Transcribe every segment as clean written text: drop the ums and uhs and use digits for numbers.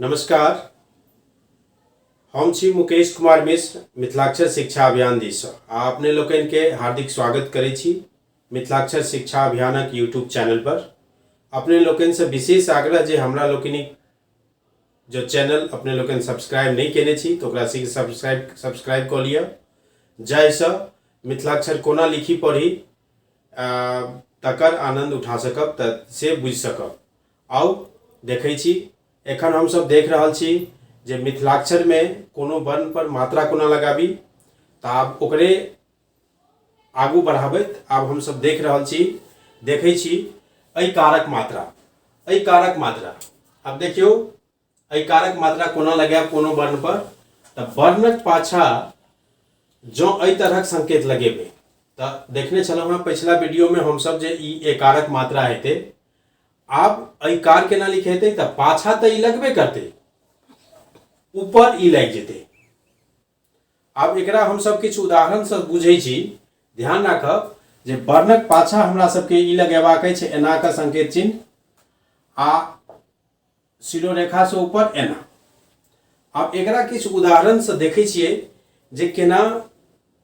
नमस्कार, हम छी मुकेश कुमार मिश्र, मिथिलाक्षर शिक्षा अभियान दिससँ आ अपने लोकनिके हार्दिक स्वागत करै छी मिथिलाक्षर शिक्षा अभियानक यूट्यूब चैनल पर। अपने लोकनिसँ विशेष आग्रह जे हमरा लोकनिक जो चैनल अपने लोकनि सब्सक्राइब नहि केने छी तऽ ओकरा शीघ्र सब्सक्राइब सब्सक्राइब कऽ लिअ, जाहिसँ मिथिलाक्षर कोना लिखी पढ़ी तकर आनन्द उठा सकब, तऽ से बुझि सकब। आउ देखै छी, एखन हमसभ देख रहल छी जे मिथिलाक्षरमे कोनो वर्ण पर मात्रा कोना लगाबी। तऽ आब ओकरे आगू बढ़ाबैत आब हमसभ देख रहल छी, देखै छी एहि कारक मात्रा, एहि कारक मात्रा। आब देखियौ एहि कारक मात्रा कोना लगायब कोनो वर्ण पर। तऽ वर्णक पाछा जँ एहि तरहक संकेत लगेबै तऽ देखने छलहुँ हेँ पछिला वीडियोमे हमसभ जे ई एकारक मात्रा हेतै। आब एहि कार केना लिखेतै तऽ पाछा तऽ ई लगबे करतै, ऊपर ई लागि जेतै। आब एकरा हमसभ किछु उदाहरणसँ बुझै छी। ध्यान राखब जे वर्णक पाछा हमरा सबके ई लगेबाक अछि एना कऽ संकेत चिन्ह आ शिरोरेखा से ऊपर एना। आब एकरा किछु उदाहरणसँ देखै छियै जे केना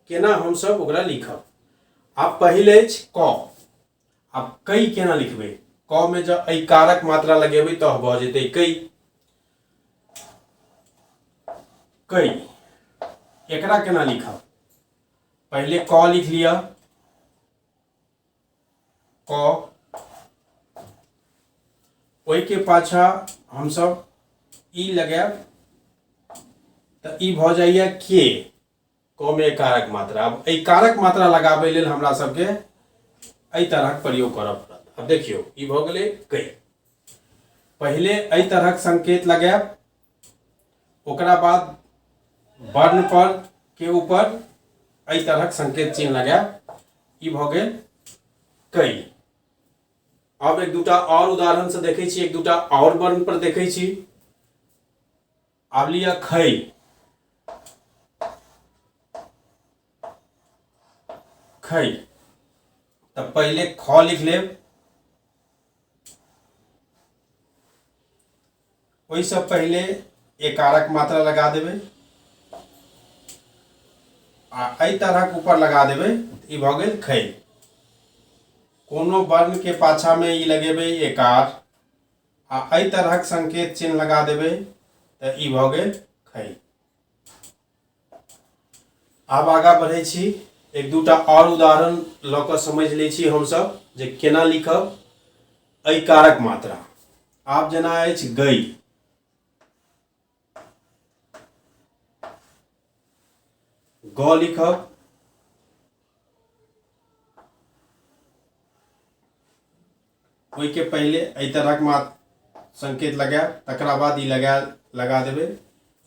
केना हमसभ ओकरा लिखब। आब पहिल अछि क। आब कई केना लिखबै? क मे जँ एहि कारक मात्रा लगेबै तऽ भऽ जेतै कई। कई एकरा केना लिखब? पहिले क लिख लिअ, क। ओहिके पाछा हमसभ ई लगायब तऽ ई भऽ जाइए के, क मे कारक मात्रा। आब एहि कारक मात्रा लगाबै लेल हमरा सबके एहि तरहक प्रयोग करऽ पड़त। आब देखियौ ई भऽ गेलै कई। पहिले एहि तरहक संकेत लगायब, ओकरा बाद वर्ण पर के ऊपर एहि तरहक संकेत चिन्ह लगायब, ई भऽ गेल कई। आब एक दूटा आओर उदाहरण से देखै छी, एक दूटा आओर वर्ण पर देखै छी। आब लिअ खई। खई तऽ पहिले ख लिख लेब, ओहिसँ पहिले एकारक मात्रा लगा देबै आ एहि तरहक ऊपर लगा देबै, ई भऽ गेल खई। कोनो वर्ण के पाछा में ई लगेबै एकार आ एहि तरहक संकेत चिन्ह लगा देबै तऽ ई भऽ गेल खई। आब आगाँ बढ़ै छी, एक दूटा आओर उदाहरण लऽ कऽ समझि लै छी हमसभ जे केना लिखब एहि कारक मात्रा। आब जेना अछि गई, ग लिखब, ओहिके पहिले एहि तरहक मा संकेत लगायब, तकरा बाद ई लगा लगा देबै,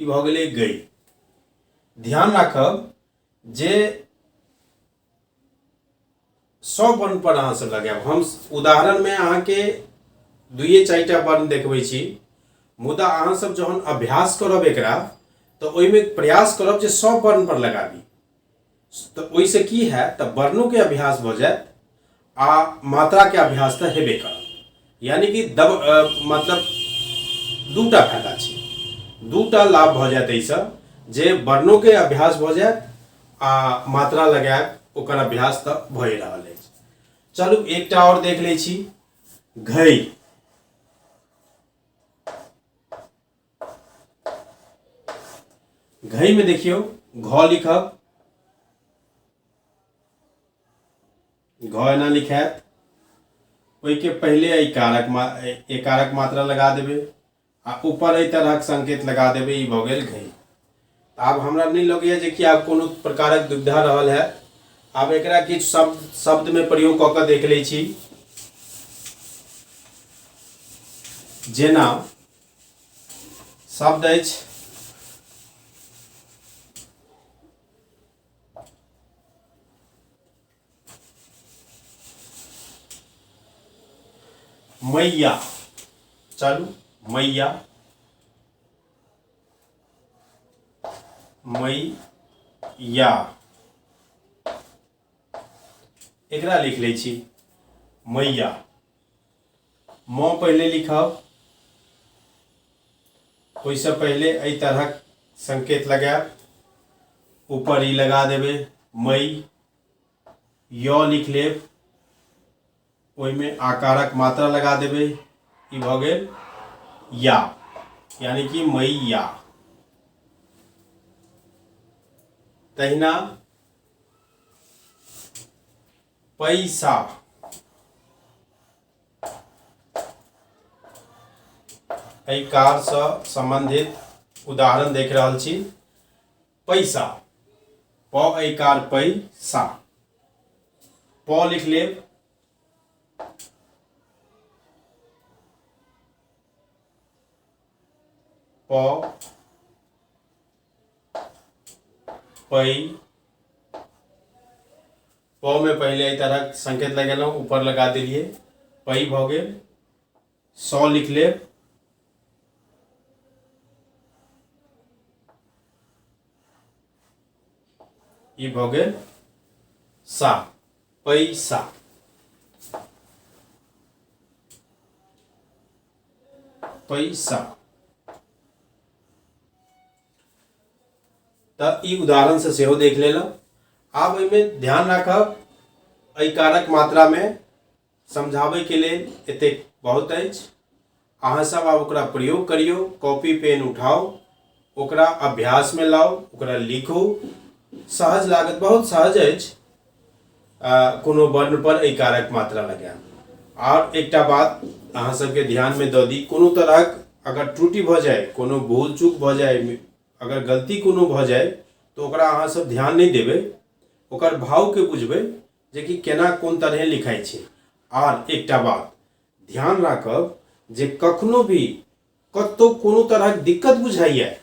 ई भऽ गेलै गई। ध्यान राखब जे सब वर्ण पर अहाँ सब लगायब। हम उदाहरणमे अहाँके दुइए चारिटा वर्ण देखबै छी, मुदा अहाँ सब जहन अभ्यास करब एकरा तऽ ओहिमे प्रयास करब जे सब वर्ण पर लगाबी, तऽ ओहिसँ की हैत तऽ वर्णोके अभ्यास भऽ जायत आ मात्राके अभ्यास तऽ हेबे करत। यानी कि दब मतलब दूटा फायदा छै, दूटा लाभ भऽ जायत एहिसँ, जे वर्णोके अभ्यास भऽ जायत आ मात्रा लगायब ओकर अभ्यास तऽ भए रहल अछि। चलू एकटा आओर देख लै छी, घई। घई में देखियौ घ लिखब, घ एना लिखायत, ओहिके पहिले एहि कारक मा एकारक मात्रा लगा देबै आ ऊपर एहि तरहक संकेत लगा देबै, ई भऽ गेल घई। आब हमरा नहि लगैए जे कि आब कोनो प्रकारक दुविधा रहल है। आब एकरा किछु शब्द शब्दमे प्रयोग कऽ कऽ देख लै छी। जेना शब्द अछि मैया, चलू मैया, मैया एकरा लिख लै छी मैया। म पहिले लिखब, ओहिसँ पहिले एहि तरहक संकेत लगायब, ऊपर ई लगा देबै, मई य लिख लेब, ओहिमे आकारक मात्रा लगा देबै, ई भऽ गेल या, यानी कि मैया। तहिना पैसा, एहि कारसँ सम्बन्धित उदाहरण देख रहल छी। पैसा, प ऐकार पैसा, प लिख लेब, प पै, प में पहिले एहि तरहक संकेत लगेलहुँ, ऊपर लगा देलियै, पै भऽ गेल। सौ लिख लेब, ई भऽ गेल सा, पैसा। पैसा। तऽ ई उदाहरणसँ सेहो देख लेलहुँ। आब एहिमे ध्यान राखब, एहि कारक मात्रामे समझाबैके लेल एतेक बहुत अछि। अहाँ सब आब ओकरा प्रयोग करियौ, कॉपी पेन उठाउ, ओकरा अभ्यासमे लाउ, ओकरा लिखू, सहज लागत, बहुत सहज अछि कोनो वर्ण पर एहि कारक मात्रा लगायब। आओर एकटा बात अहाँ सबके ध्यानमे दऽ दी, कोनो तरहक अगर त्रुटि भऽ जाय, कोनो भूल चूक भऽ जाय, अगर गलती कोनो भऽ जाय, तऽ ओकरा अहाँ सब ध्यान नहि देबै, ओकर भावके बुझबै जे कि केना कोन तरहे लिखाइ छै। आर एकटा बात ध्यान राखब जे कखनो भी कतहु कोनो तरहक दिक्कत बुझाइए,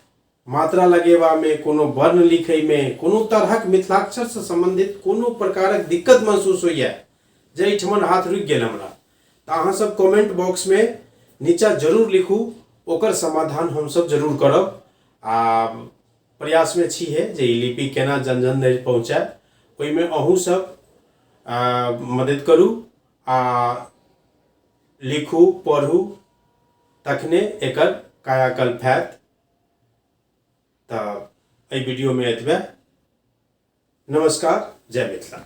मात्रा लगेबामे, कोनो वर्ण लिखैमे, कोनो तरहक मिथिलाक्षरसँ सम्बन्धित कोनो प्रकारक दिक्कत महसूस होइए जे एहिठमन हाथ रुकि गेल हमरा, तऽ अहाँसभ कमेंट बॉक्समे नीचाँ जरूर लिखू, ओकर समाधान हमसभ जरूर करब। आ प्रयासमे छी हे जे ई लिपि केना जन जन धरि पहुँचायब, ओहिमे अहूँसभ मदति करू आ लिखू पढ़ू, तखने एकर कायाकल्प हैत। तऽ एहि वीडियोमे एतबे। नमस्कार, जय मिथिला।